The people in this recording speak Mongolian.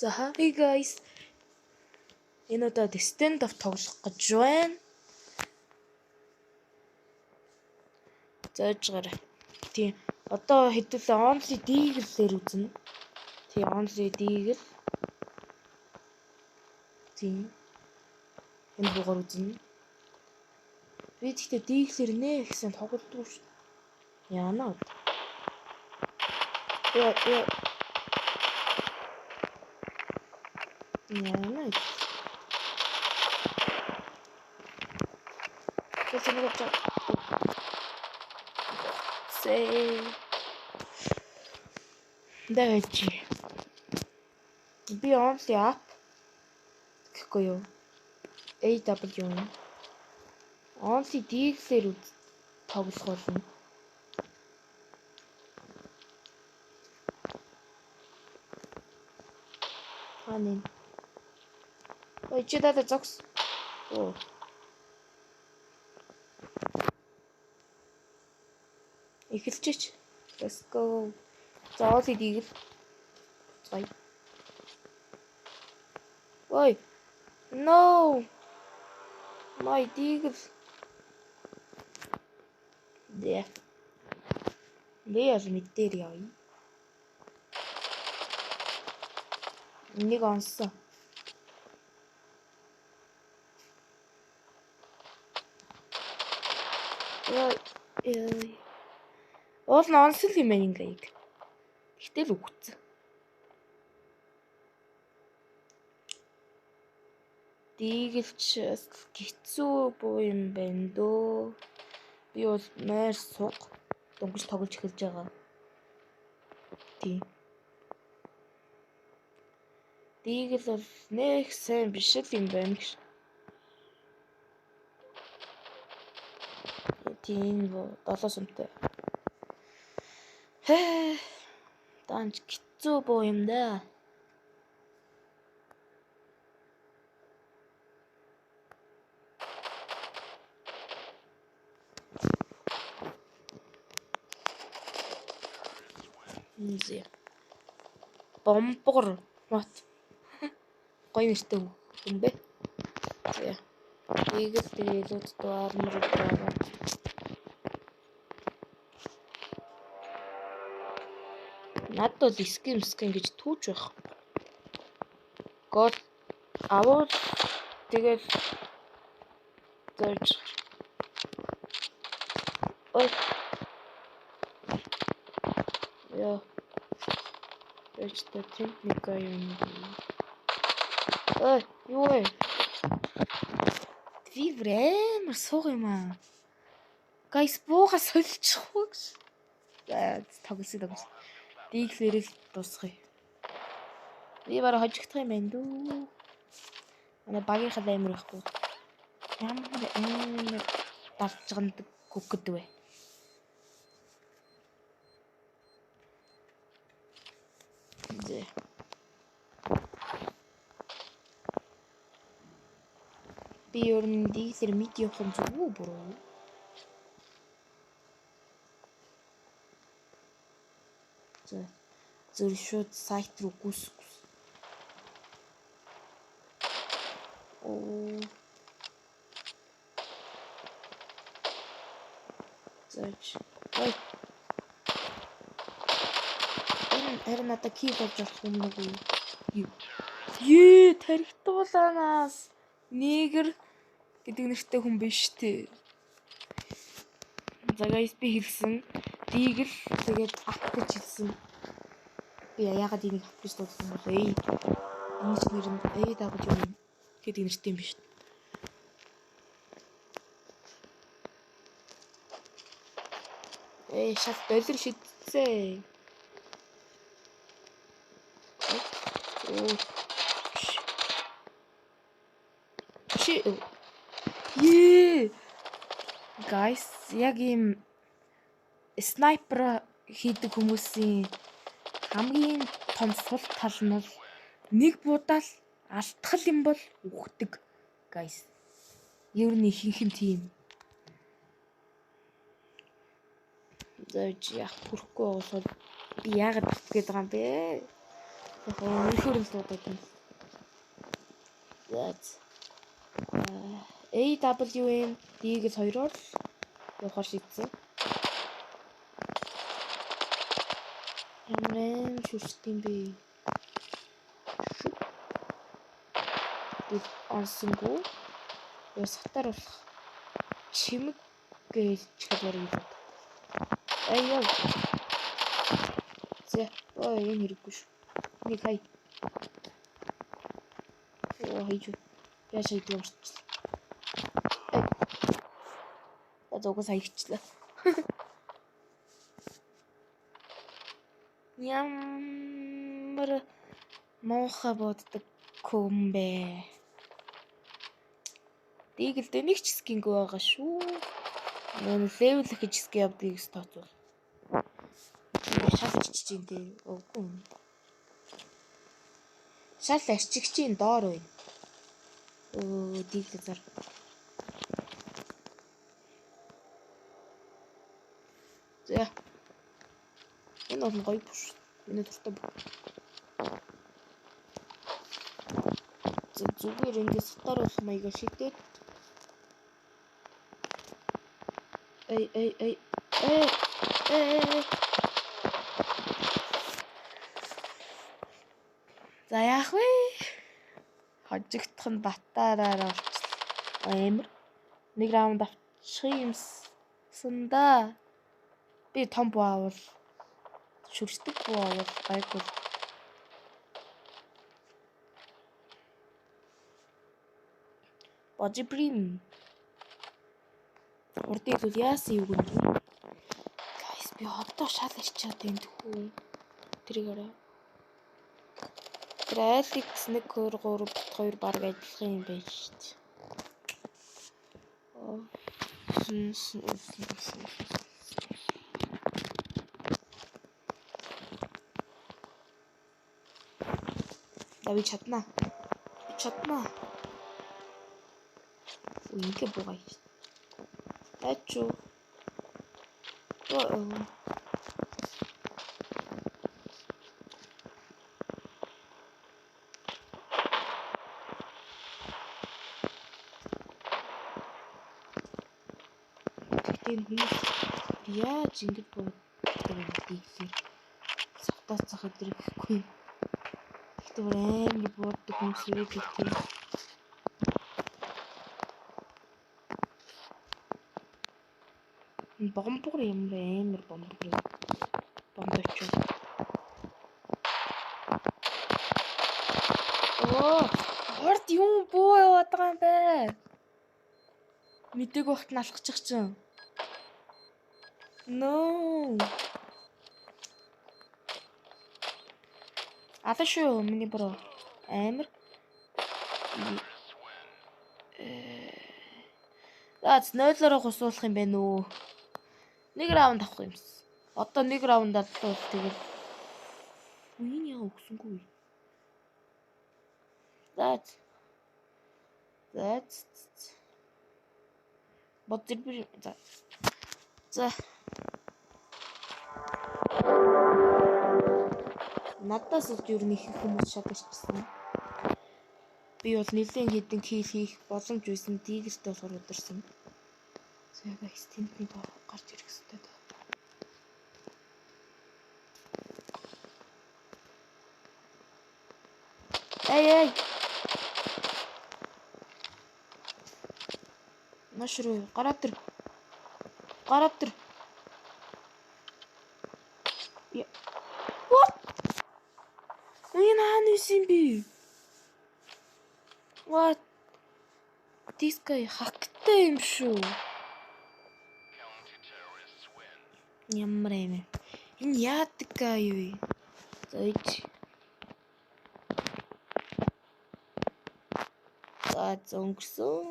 За, hey guys. Энэ удаад Standoff тоглох гэж байна. Зааж гараа. Тийм. Одоо хэдүүлээ Only Deagle-ээр үзнэ. Тийм, Only Deagle. Тийм. Энэ буугаар үзнэ. Би тэгтээ Deagle-ээр нэ гэсэн тоглодгүй шүү. Яана. Яа, яа. Яана. Тэс нэг авч. Сэй. Дэж. Би only up гэхгүй юу? AW. Only D-гээр тоглох болно. Ханин. Ой, чи даа зогс. Оо. Эхэлчихэж. Let's go. За, only D-гэл. Гоё. Ой. No. My Deagle. Дэ. Би ял мэдээр явъя. Нэг онсон. Яа. Уул нь онсон юм байна ингээд. Гэтэл үгцэн. Дигэлч хэцүү буу юм байна дөө. Би бол нойр суг дөнгөж тоглож эхэлж байгаа. Тийм. Дигэл бол нэг сайн биш л юм байна гэж. Тийм долоо сумтай. Хээ. Данч хэцүү буу юм да. Зэ. Бомбогор. What? Гоё нэртэй юм бэ? За. Eagle тэгээ илүү дутуу armor байгаа. Надад бол skin skin гэж түүж байх. Гол авал тэгэл зөрж. Ой. Яа. Эчтэй тэнд нэг юм. Ой, юу вэ? Би бүр амар сууг юм аа. Guys, бууга сольчих уу гэж. За, тоглосон тоглосон. Диглэрэл дуусгая. Би бараг хожигдох юм байна дүү. Манай багийнхаа амар байхгүй. Ямар амар далжгандаг гүгэд вэ? Зэ. Би ер нь диглэр мид явах нь зөв үү буруу юу? За. Зөв шууд сайт руу гүс гүс. Оо. Зөөж. Ой. Энэ харин надад кий болж болох юм уу? Юу? Ее, тархитууланаас негр гэдэг нэртэй хүн биш үү? За guys, би хэлсэн. Дигэл тэгээд ап гэж хэлсэн. Би яагаад энийг ап гэж дуудсан бол вэ? Энэ ч нэр нь AW гэдэг нэртэй юм биш. Эй, шал долир шидсэн. Оо. Чи. Ее. Guys, яг ийм снайпер хийдэг хүмүүсийн хамгийн том сул тал нь бол нэг будаал алдах юм бол үхдэг. Guys. Ер нь ихэнх нь тийм. Зөөж яах пүрэхгүй болохоор би яагаад бит гээд байгаа юм бэ? Яг өнөхөр л дуудаад байна. За. AWM D-г хоёроор л явахар шийдсэн. Ямар аим шүршдэг юм бэ? Бид онсонгүй. Яа сатар болох чимэг гэж чихэд бараг юм. Аяа. За, ой энэ хэрэггүй шүү. Нэг хай. Оо хайж. Яаж хайдаг мартчихлаа. За угаас хаягчлаа. Ямар муухай боддог юм бэ? Дигэлдээ нэг ч скингүй байгаа шүү. Нөө левел их гэж ски явдгийг тооцвол. Шал чичиж юм тий. Үгүй. Шал арчигчийн доор байна. Өө диглээ зар. За. Энэ бол гоё бүш. Миний дуртай бүх. За зүгээр ингээд сатар болох маягаар шидээд. Эй эй эй эй эй. За яах вэ? Хожигдох нь батараар болчихлоо. Амар. Нэг раунд авчих юмсан да. Би том буу авал шүршдэг буу авал гайгүй. Божибрим. Урдыг бол яасан юу гэнэ? Guys би одоо шал арчаад байна тхүү. Тэрийг арай. Тэр Alex 1 2 3 бит 2 баг адилхан юм байна шүү дээ. За би чаднаа. Би чаднаа. Ингээ буугаа хийж. Тачу. Оо. Гэхдээ энэ хүмүүс яаж ингэж бууддаг юм бэ гэхээр савтаацах өдр гэхгүй. Гэхдээ бүр амар бууддаг хүмүүс ирээд тийм. Бомбогор ямар амар бомбогор бомбоч. Оо, урд юм буу яваад байгаа юм бэ? Мэдээг багт нь алхачих чинь. No. Алаа шүү миний бро. Амар. За, 0-ороо хусуулах юм байна уу? Нэг раунд авах юмсан. Одоо нэг раунд аллаа бол тэгэл. Энэ яа өгсөнгүй. За. За. Бод зэрэг за. За. Надаас л ер нь их хүмүүс шатарчсан. Би бол нэлээд хэдэн кил хийх боломж байсан. Дигэлтэй болохоор ударсан. За guys, тэнд нэг гарч ирэх хэрэгтэй даа. Эй эй. Машруу гараад ир. Гараад ир. What? Энэ хаана байсан юм бэ? What? This guy хактай юм шүү. Ямар юм бэ? Энэ яадаг гай юу вэ? За ич. За өнгөрсөн.